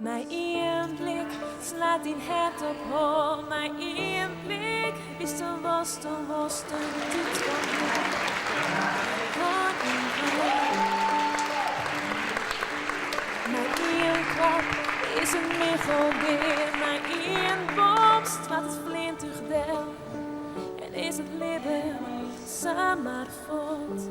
Mei ien blik slacht dyn hert op hol, mei ien blik witsto watsto wolst, de tiid fan hân. Mei ien klap is in michel dea, mei ien bom stoart it fleantúch del en is it libben samar fuort.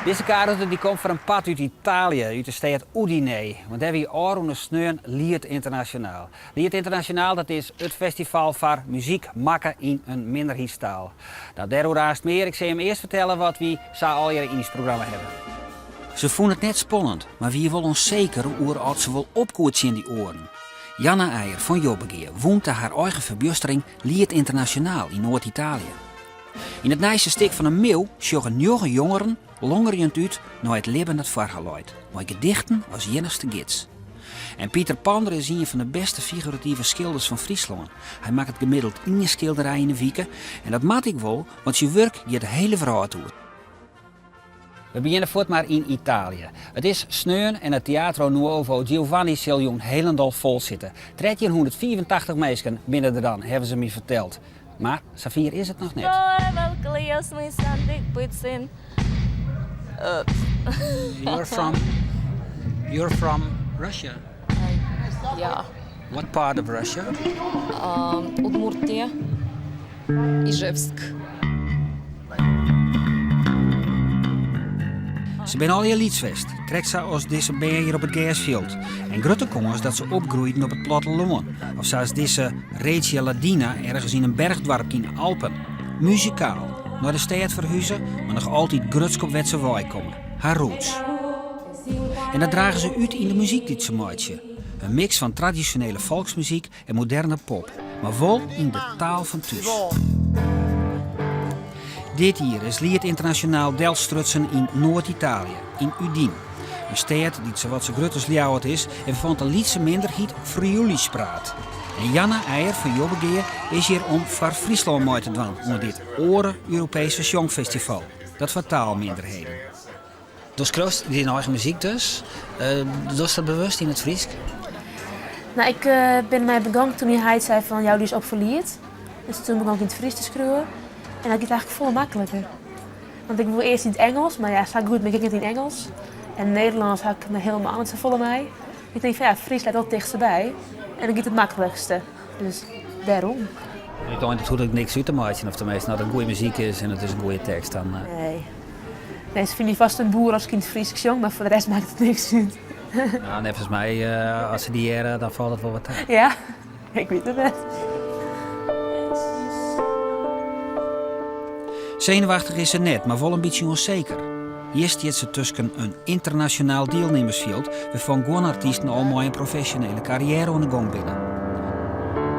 Dizze kaart dy komt foar in part út Italië, út de stêd Udine. Want dêr wie ôfrûne sneon Liet Ynternasjonaal. Liet Ynternasjonaal dat is it festival foar muzyk makke yn in minderheidstaal. No, dêroer aanst mear. Ik sil jim earst fertelle wat wy sa allegearre yn ús programma hawwe. Se fûn it net spannend, mar wie wol ûnseker oer oft se wol opkoe tsjin dy oaren. Janna Eijer fan Jobbegea wûn ta har eigen ferbjustering Liet Ynternasjonaal yn Noard-Italië. Yn it nijste stik fan 'e Miuw sjogge njoggen jongeren longerjend út nei it libben dat foar har leit, mei gedichten as iennichste gids. En Pieter Pander is ien fan de bêste figurative skilders fan Fryslân. Hy makket gemiddeld ien skilderij yn 'e wike en dat moat ek wol, want syn wurk giet de hiele wrâld oer. We begjinne fuort mar yn Italië. It is sneon en it Teatro Nuovo Giovanni sil jûn hielendal fol sitte. Trettjinhûndertfiifentachtich minsken binne der dan, hawwe se my ferteld. Mar safier is it noch net. You're from You're from Russia? Yeah. What part of Russia? Udmurtia, Izhevsk. Se binne allegear lyts west, krekt sa as dizze bern hjir op it gersfjild. En grutte kâns dat se opgroeiden op it plattelân, of sa as dizze Regia Ladina ergens yn in berchdoarpke yn de Alpen. Muzikaal, nei de stêd ferhuze, mar noch altyd grutsk op wêr't se weikomme, har roots. En dat drage se út yn de muzyk dy't se meitsje. In miks fan tradisjonele folksmuzyk en moderne pop, mar wol yn de taal fan thús. Dit jier is Liet Ynternasjonaal delstrutsen yn Noard-Italië, yn Udine. In stêd dy't sawat sa grut as Ljouwert is en wêrfan't de lytse minderheid Friulysk praat. En Janna Eijer fan Jobbegea is hjir om foar Fryslân mei te dwaan oan dit oare Europeeske sjongfestival, dat foar taalminderheden. Do skriuwst dyn eigen muzyk dus. Dochst dat bewust yn it Frysk? No, ik bin dermei begûn toen myn heit sei fan jou dy ris op foar Liet. Dus toen begûn ik yn it Frysk te skriuwen. En dat giet eigentlik folle makliker. Want ik woe earst yn it Ingelsk, mar ja, sa goed bin ik ek net yn Ingelsk. En Nederlânsk ha ik noch hielendal net safolle mei. Ik tink fan ja, Frysk leit wol it tichtste by en dan giet it maklikste. Dus dêrom. Uteinlik hoecht ek niks út te meitsjen, of teminsten as it goede muzyk is en it is in goede tekst, dan. Nee. Nee, se fine my fêst in boer as ik yn it Frysk sjong, mar foar de rest makket it niks út. No, neffens my, as se dy hearre, dan falt it wol wat ta. Ja, ik wit it net. Senuwachtich is se net, mar wol in bytsje ûnseker. Hjir stiet se tusken in ynternasjonaal dielnimmersfjild wêrfan't guon artysten al mei in profesjonele karriêre oan de gong binne.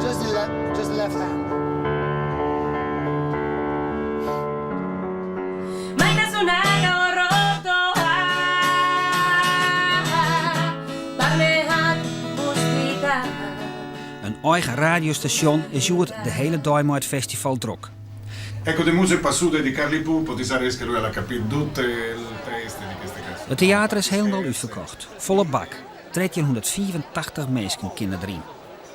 Just the left, just the left hand. In eigen radiostasjon is hjoed de hiele dei mei it festival drok. Ecco de muse passute di Carli Pupo ti sareis che lui l'ha capit tutte il teste di queste canzoni. It teater is hielendal útferkocht. Folle bak, trettjinhûndertfiifentachtich minsken kinne deryn.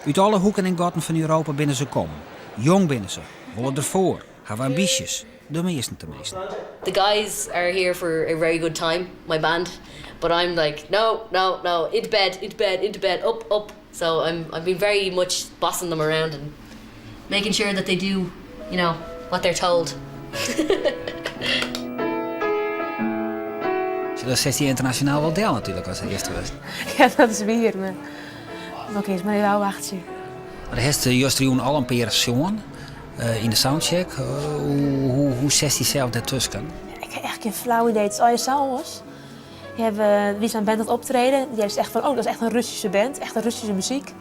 Ut alle hoeken en gatten fan Europa binne se kommen. Jong binne se, wolle derfoar, hawwe ambysjes, de measten teminsten. The guys are here for a very good time, my band, but I'm like no, no, no, into bed, into bed, into bed, up, up, so I'm I've been very much bossing them around and making sure that they do, you know, what they're told. Dat setst dy ynternasjonaal wol del natuerlik as earste wurdst. Ja, dat is wier, mar oké, earst mar even ôfwachtsje. Mar hast justerjûn al in pear sjoen yn de soundcheck. Hoe setst dysels dêrtusken? Ik ha echt gjin flau idee. It is allegear sa oars. Je hawwe wie sa'n band dat optreden, dy is echt fan, oh, dat is echt in Russyske band, echt in Russyske muzyk.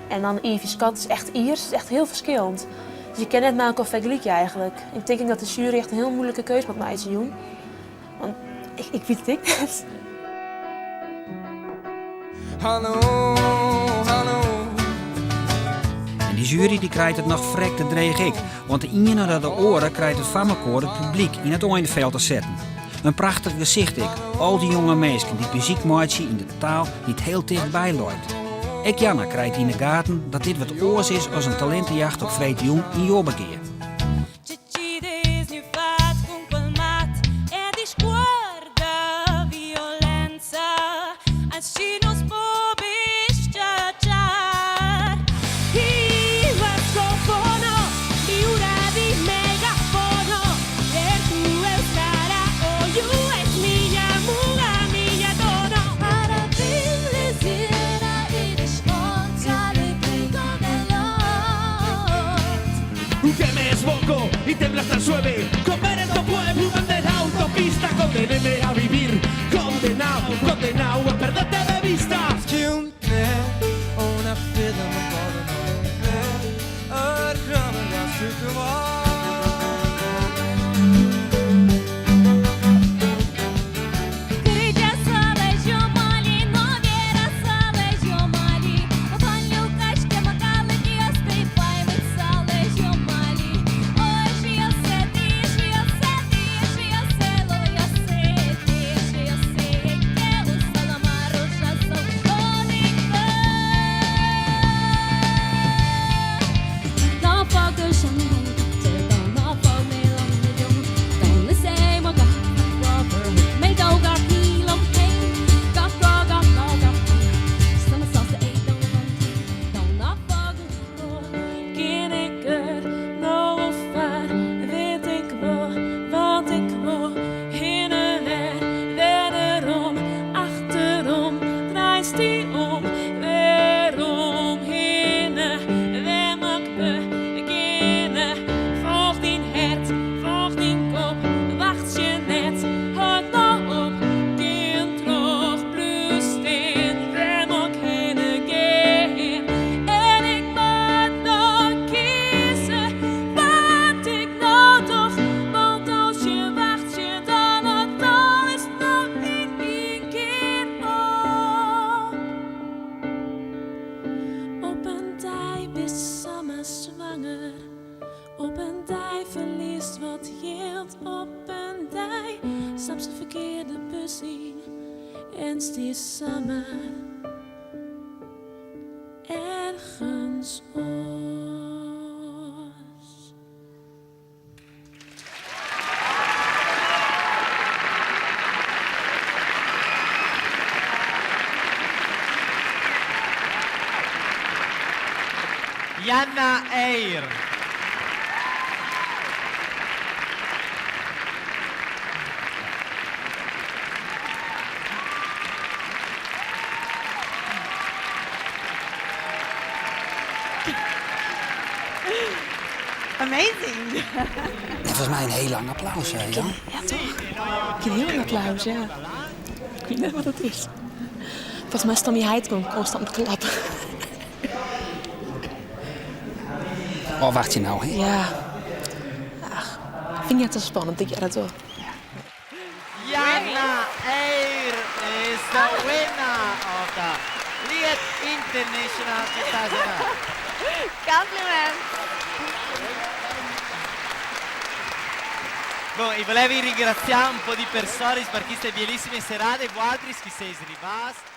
En dan Evie Scott is echt Iers, it is echt hiel ferskillend. Dus je kinne net mei elkoar fergelykje eigentlik. Ik tink ek dat de sjuery echt in hiel muoilike keus moat meitsje jûn. Want ik, ik wit it ek net. Hallo, hallo. En dy sjuery dy krijt it noch frekte dreech ek, want de iene nei de oare krijt it foar mekoar it publyk yn it einfeld te setten. In prachtich gesicht ek, al dy jonge minsken dy't muzyk meitsje yn de taal dy't hiel tichtby leit. Ek Janna krijt yn de gaten dat dit wat oars is as in talintejacht op freedtejûn yn Jobbegea. Janna Eyre. Amazing. Neffens my in hiel lang applaus, hè, Jan? Ja, toch? Ik kin hiel lang applaus, ja. Ik wit net wat it is. Folgens my stiet myn heit gewoan konstant te klappen. Ofwachtsje no, hè? Ja. Ach, fyn ik net sa spannend, ik hear it wol. Janna Eyre is the winner of the Liet International 2009. Compliment! Bon, e volevi ringraziare un po' di persone per queste bellissime serate, voi altri che siete rimasti.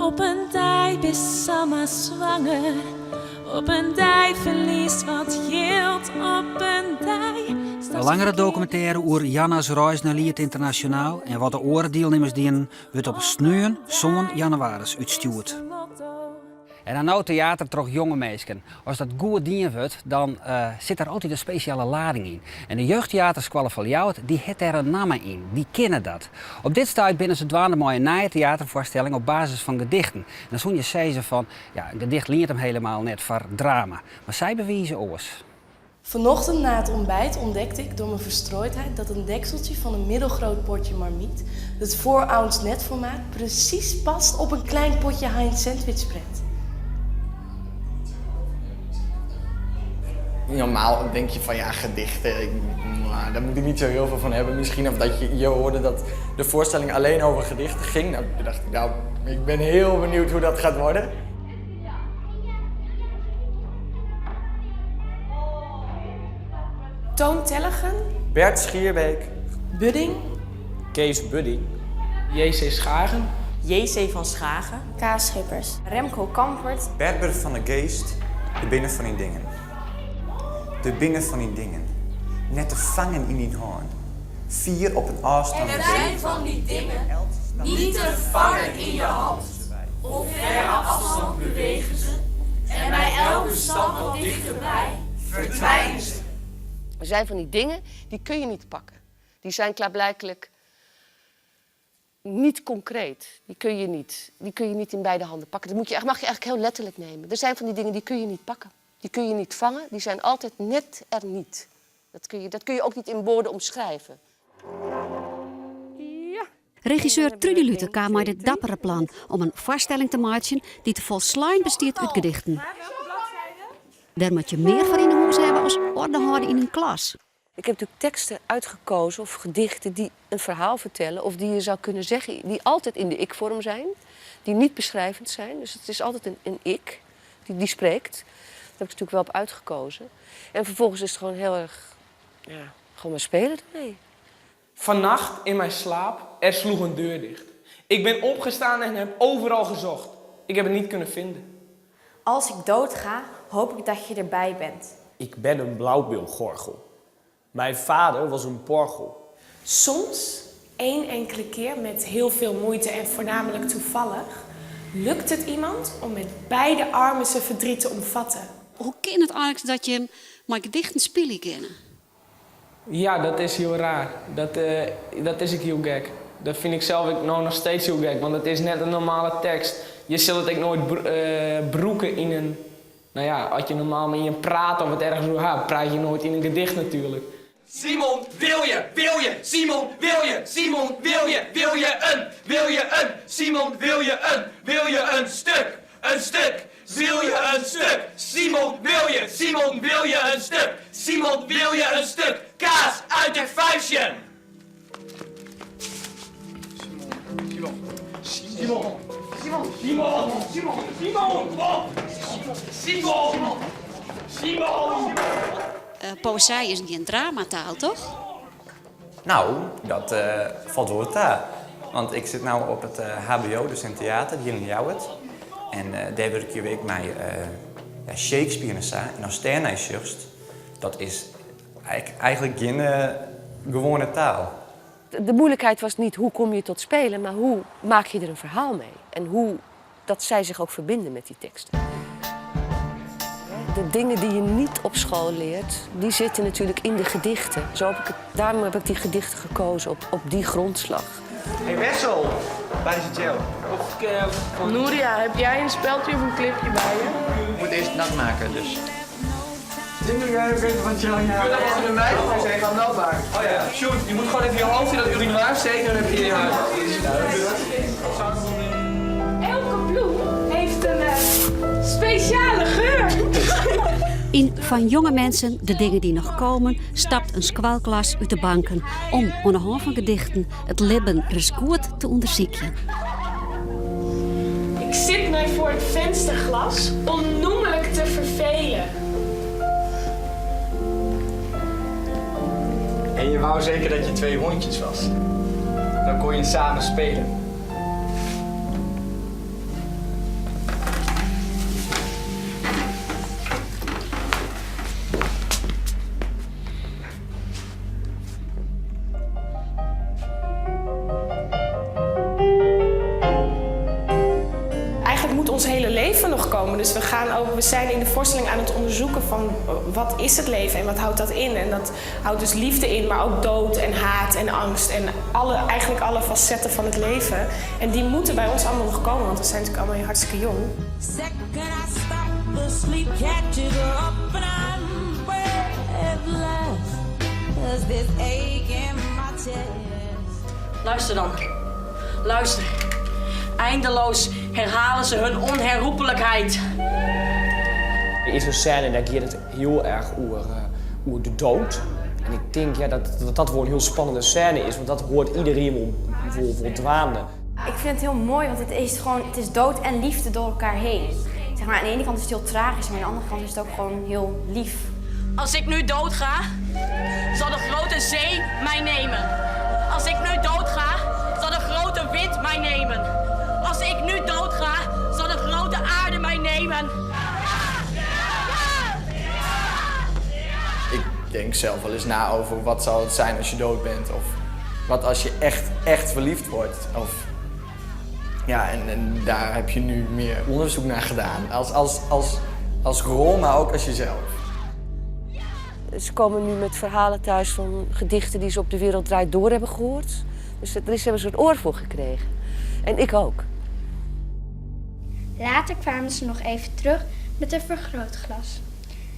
Op in dei bist samar swanger, op in dei ferliest wat jild, op in dei. In langere dokumintêre oer Janna's reis nei Liet Ynternasjonaal en wat de oare dielnimmers dienen, wurdt op sneon sân jannewaris útstjoerd. En dan no teater troch jonge minsken. As dat goed dien wurdt, dan sit der altyd in spesjale lading yn. En de jeugdteaterskoalle fan Ljouwert dy hat dêr in namme yn, dy kinne dat. Op dit stuit binne se dwaande mei in nije teaterfoarstelling op basis fan gedichten. En dan soene je sizze fan, ja, in gedicht lient him helemaal net foar drama. Mar sy bewize oars. Vanochtend na het ontbijt ontdekte ik door mijn verstrooidheid dat een dekseltje van een middelgroot potje Marmite, het 4 ounce netformaat, precies past op een klein potje Heinz sandwichspread. Normaal denk je van ja, gedichten, ik, nou, daar moet ik niet zo heel veel van hebben misschien. Of dat je, je hoorde dat de voorstelling alleen over gedichten ging. Nou, toen dacht ik, nou, ik ben heel benieuwd hoe dat gaat worden. Toon Tellegen. Bert Schierbeek. Budding. Kees Budding. J.C. Schagen. J.C. van Schagen. K. Schippers. Remco Kampert. Berber van de Geest, de binnen van die dingen. De binnen van die dingen. Net te vangen in die hoorn. Vier op een afstand. En er zijn van die dingen niet te vangen in je hand. Op verre afstand bewegen ze. En bij elke stap wat dichterbij verdwijnen ze. Er zijn van die dingen die kun je niet pakken. Die zijn klaarblijkelijk niet concreet. Die kun je niet, die kun je niet in beide handen pakken. Dat moet je, mag je eigenlijk heel letterlijk nemen. Er zijn van die dingen die kun je niet pakken. Die kun je niet vangen. Die zijn altijd net er niet. Dat kun je, dat kun je ook niet in woorden omschrijven. Regisseur Trudy Lute kwam mei dit dappere plan om in foarstelling te meitsjen dy't folslein bestiet út gedichten. Dêr moat je mear foar yn 'e hûs hawwe as orde hâlde yn in klas. Ik heb natuurlijk teksten uitgekozen of gedichten die een verhaal vertellen of die je zou kunnen zeggen, die altijd in de ik-vorm zijn, die niet beschrijvend zijn. Dus het is altijd een, een ik die, die spreekt. Daar heb ik natuurlijk wel op uitgekozen. En vervolgens is het gewoon heel erg, ja, gewoon maar spelen ermee. Vannacht in mijn slaap, er sloeg een deur dicht. Ik ben opgestaan en heb overal gezocht. Ik heb het niet kunnen vinden. Als ik doodga, hoop ik dat je erbij bent. Ik ben een blauwbilgorgel. Mijn vader was een porgel. Soms, één enkele keer met heel veel moeite en voornamelijk toevallig, lukt het iemand om met beide armen zijn verdriet te omvatten. Hoe kin it eins dat je mei gedichten spylje kinne? Ja, dat is heel raar. Dat, eh, dat is ek hiel gek. Dat fyn ik sels ek no noch steeds hiel gek, want it is net in normale tekst. Je sil it ek noait eh, brûke yn in... No ja, as je normaal mei ien prate of it ergens oer ha, praat je noait yn in gedicht natuerlik. Simon, wil je, wil je, Simon, wil je, Simon, wil je, wil je een, wil je een, Simon, wil je een, wil je een stuk, een stuk, wil je een stuk, Simon, wil je, Simon, wil je een stuk, Simon, wil je een stuk, kaas uit het vuistje. Simon, Simon, Simon, Simon, Simon, Simon, Simon, Simon. Uh, poëzy is gjin dramataal, toch? Nou, dat uh, falt wol ta. Want ik sit no op it HBO, dus yn teater, hjir yn Ljouwert. En uh, dêr wurkje we ek mei ja, Shakespeare en sa. En ast dêrnei sjochst, dat is eigentlik gjin gewoane taal. De moeilijkheid was niet hoe kom je tot spelen, maar hoe maak je er een verhaal mee? En hoe dat zij zich ook verbinden met die teksten. De dingen die je niet op school leert, die zitten natuurlijk in de gedichten. Zo heb ik het, daarom heb ik die gedichten gekozen, op, op die grondslag. Hey Wessel, waar is het gel? Of, uh, Nouria, heb jij een speldje of een clipje bij je? Ik moet eerst nat maken, dus. Tim, jij ook even van gel? Ja. Dat was met mij, dus hij gaat nat maken. Oh ja, Sjoerd, je moet gewoon even je hoofd in dat urinoir steken en dan heb je je haar. Elke bloem heeft een uh, speciale geur. Yn Fan jonge mensen, de dingen die nog komen, stapt in skoalklas út de banken om oan de hân fan gedichten it libben ris goed te ûndersykjen. Ik zit mij voor het vensterglas onnoemelijk te vervelen. En je wou zeker dat je twee hondjes was. Dan kon je samen spelen. Eigenlijk moet ons hele leven nog komen. Dus we, gaan ook, we zijn in de voorstelling aan het onderzoeken van wat is het leven en wat houdt dat in. En dat houdt dus liefde in, maar ook dood en haat en angst en alle, eigenlijk alle facetten van het leven. En die moeten bij ons allemaal nog komen, want we zijn natuurlijk allemaal hartstikke jong. Second I stop, the sleep catches up and I'm breathless. There's this ache in my chest. Luister dan. Luister. Eindeloos herhalen ze hun onherroepelijkheid. Der is in sêne dêr giet it hiel erch oer, oer de dood. En ik tink ja, dat dat, dat wol in hiel spannende sêne is, want dat hâldt iderien wol, wol, wol dwaande. Ik vind het heel mooi, want het is gewoon, het is dood en liefde door elkaar heen. Zeg maar, aan de ene kant is het heel tragisch, maar aan de andere kant is het ook gewoon heel lief. Als ik nu doodga, zal de grote zee mij nemen. Als ik nu doodga, zal de grote wind mij nemen. Als ik nu doodga, zal de grote aarde mij nemen. Ik denk zelf wel eens na over wat zal het zijn als je dood bent. Of wat als je echt, echt verliefd wordt. Of, ja, en, en daar heb je nu meer onderzoek naar gedaan. Als, als, als, als rol, maar ook als jezelf. Ze komen nu met verhalen thuis van gedichten die ze op de Wereld Draait Door hebben gehoord. Dus daar is, hebben ze een oor voor gekregen. En ik ook. Later kwamen ze nog even terug met een vergrootglas.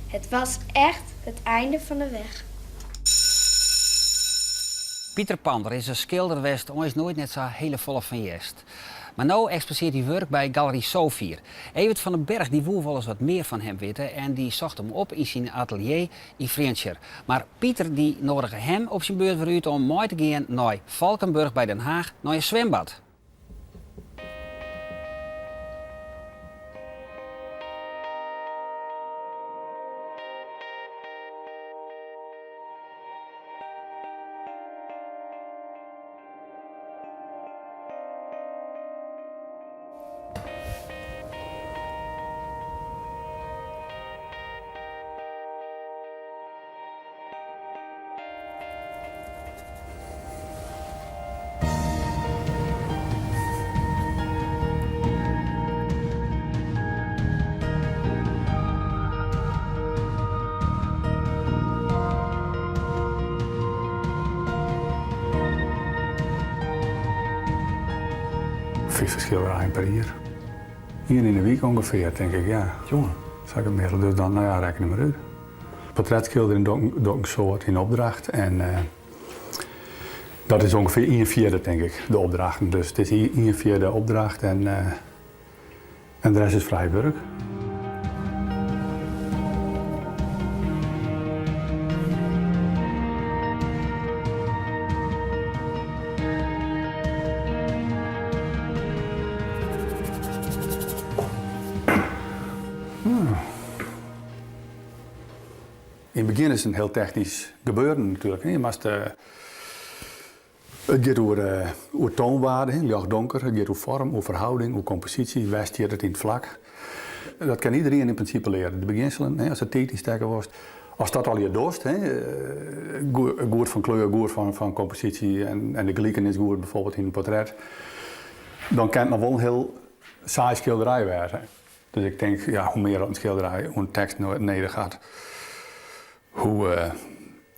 Het was echt het einde van de weg. Pieter Pander is in skilder west eins noait net sa hiele folle fan hearst. Mar no eksposearret hy wurk by Galery Sofier. Evert van den Berg dy woe wolris wat mear fan him witte en dy socht him op yn syn atelier yn Frjentsjer. Mar Pieter dy noadige him op syn beurt wer út om mei te gean nei Valkenburg by Den Haag nei in swimbad. 50 skilderijen per jier. Ien yn 'e wike ûngefear, tink ik, ja. Jonge. Sa gemiddeld, dus dan, no ja, rekkenje mar út. Portretskilderjen doch ik, doch ik in soad yn opdracht en dat is ûngefear ien fjirde, tink ik, de opdrachten. Dus it is ien fjirde opdracht en en de rest is frij wurk. Yn it begjin is it in hiel technysk gebeuren natuerlik. Je moatst, it giet oer, oer toonwaarde, ljocht donker, it giet oer foarm, oer ferhâlding, oer komposysje, wêr stiet it yn it flak. Dat kin iderien yn prinsipe leare. De begjinselen, ast der tiid yn stekke wolst. Ast dat allegear dochst, goed fan kleur, goed fan komposysje en de gelikenis goed bijvoorbeeld yn in portret, dan kin it noch wol in hiel saai skilderij wêze. Dus ik tink, ja, hoe mear dat in skilderij oan tekst nedich hat, hoe,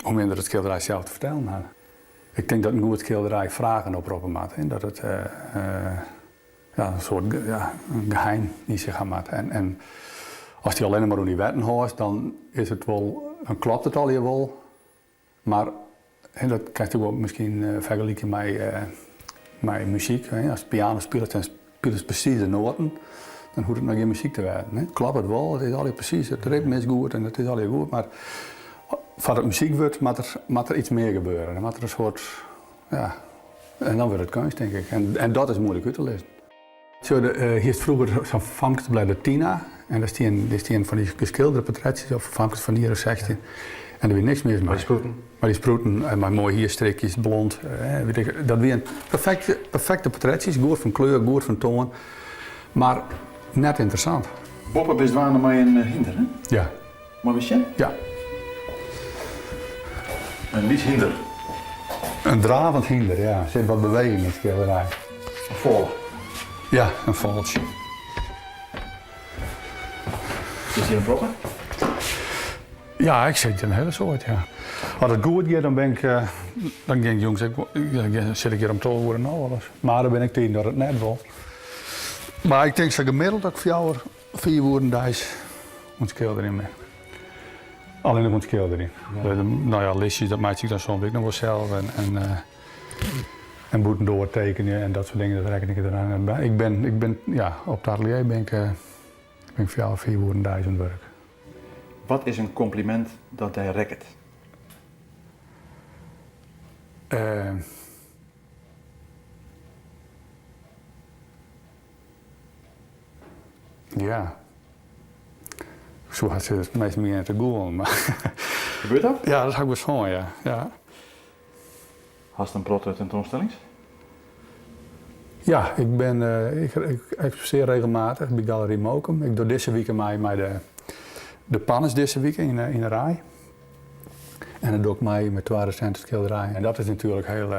hoe minder it skilderij sels te fertellen hat. Ik tink dat in goed skilderij fragen oproppe moat. Dat it ja, in soart ja, in geheim yn sich ha moat. En, en ast dy allinne mar oan dy wetten hâldst, dan is it wol, dan kloppet it allegear wol, mar dat kinst ek wol miskien fergelykje mei, mei muzyk. Ast piano spilest en spilest presys de noaten, dan hoecht it noch gjin muzyk te wêzen. It kloppet wol, it is allegear presys, it ritme is goed en it is allegear goed, mar foar't it muzyk wurdt, moat der, moat der iets mear gebeure. Dan moat der in soart, ja, en dan wurdt it keunst, tink ik. En, en dat is muoilik út te lizzen. Sjoch, hiest froeger sa'n famkesblêd Tina en dêr stienen, dêr stienen fan dy geskildere portretsjes op fan famkes fan in jier of 16. En der wie niks mis mei. Mei dy sprûten? Mei dy sprûten en mei moaie hierstrikjes, blond. Wit ik, dat wienen perfekte, perfekte portretsjes, goed fan kleur, goed fan toan, mar net ynteressant. Boppe bist dwaande mei in hynder, hè? Ja. Meie we sjen? Ja. In lyts hynder. In dravend hynder, ja. Der sit wat beweging yn it skilderij. In fôle? Ja, in fôltsje. Sitst hjir in protte? Ja, ik sit hjir in hiele soad, ja. As it goed giet, dan bin ik, dan gean ik jûns ek, dan sit ik hjir om 12 oere noch wolris. Mar der binne ek tiden dat it net wol. Mar ik tink sa gemiddeld dat ik fjouwer, fiif oeren deis oan it skilderjen bin. Allinnich oan it skilderjen. No ja, listjes dat meitsje ik dan soms ek noch wol sels en, en, en bûtendoar tekenje en dat soart dingen, dat rekken ik der dan net by. Ik bin, ik bin, ja, op it atelier bin ik, bin ik fjouwer, fiif oeren deis oan it wurk. Wat is in kompliment dat dy rekket? Uh, ja. Soe hast sizze, minsken begjinne te gûlen, mar. Gebeurt dat? Ja, dat ha ik wol sjoen, ja. ja. Hast in protte tentoanstellings? Ja, ik bin, ik, ik eksposear regelmatich by Galery Mokum. Ik doch dizze wike mei mei de, de Pannes dizze wike yn, yn de RAI. En dat doch ik mei mei twa resinte skilderijen. En dat is natuerlik hiel,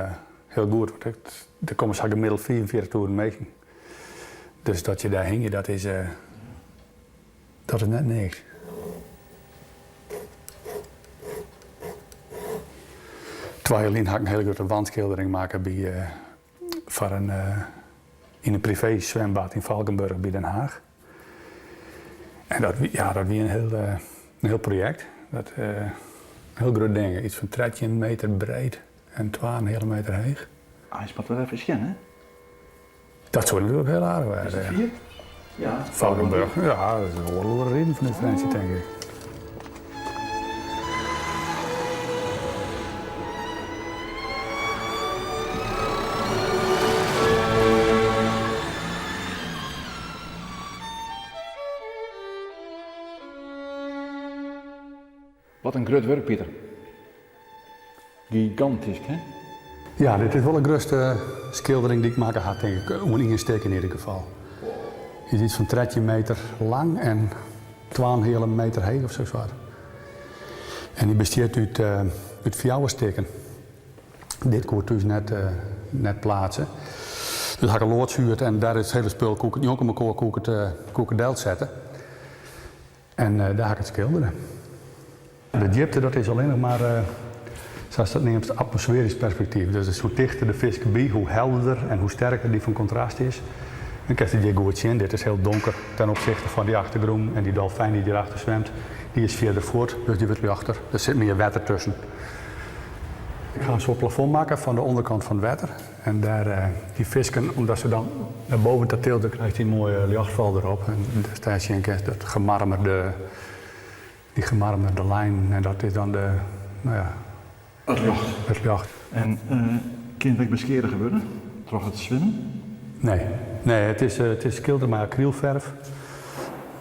hiel goed, want ik, der komme sa gemiddeld 45.000 minsken. Dus dat je dêr hingje, dat is, dat is net niks. Twa jier lyn ha ik in hiele grutte wandskildering makke by, foar in, yn in privee swimbad yn Valkenburg by Den Haag. En dat, ja, dat wie in hiel, in hiel projekt. Dat, in hiel grut ding. Iets fan 13 meter breed en 2,5 meter heech. Eins moat wer even sjen, hè? Dat soe natuerlik hiel aardich wêze. Is it fier? Ja. Valkenburg, ja, dat is in oardel oere riden fanút Frjentsjer, tink ik. Wat in grut wurk, Pieter. Gigantysk, hè? Ja, dit is wol de grutste skildering dy't ik makke ha, tink ik. Oan ien stik yn ieder gefal. Is iets fan 13 meter lang en 2,5 meter heech of sa. En dy bestiet út, uh, út fjouwer stikken. Dit koe ik thús net, uh, net pleatse. Dus ha ik in loads huurd en dêr is it hiele spul koe ik, njonken mekoar koe ik it, uh, koe ik it delsette. En uh, dêr ha ik it skildere. De djipte dat is allinnich mar, uh, sa't dat neamst, atmosfearysk perspektyf. Dus hoe tichter de fisk by, hoe helderder en hoe sterker dy fan kontrast is. Dan kinst it hjir goed sjen. Dit is hiel donker ten opsichte fan dy achtergrûn en dy dolfijn dy't hjirachter swimt, dy is fierder fuort, dus dy wurdt ljochter. Der sit mear wetter tusken. Ik ha in soart plafond makke fan de ûnderkant fan it wetter. En dêr, dy fisken, omdat se dan nei boven ta tilt, dan krijst dy moaie ljochtfal derop. En dus dêr sjen kinst dat gemarmerde, dy gemarmerde lijnen. En dat is dan de, no ja... It ljocht. It ljocht. En kin it ek beskeadige wurde troch it swimmen? Nee. Nee, it is, it is skildere mei akrylferf.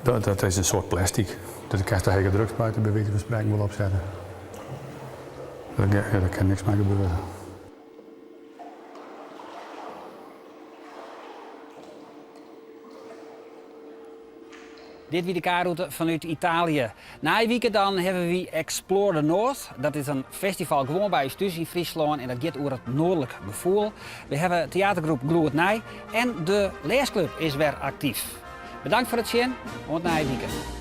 Dat, dat is in soart plastic. Dus dêr kinst de hegedrukspuit by wize fan sprekken wol opsette. Dêr, dêr kin niks mei gebeure. Dit wie de K-rûte fanút Italië. Nije wike dan hawwe wy Explore the North. Dat is in festival gewoan by ús thús yn Fryslân en dat giet oer it noardlik gefoel. We hawwe teatergroep Gloednij en de Lêsklup is wer aktyf. Bedankt foar it sjen. Oant nije wike.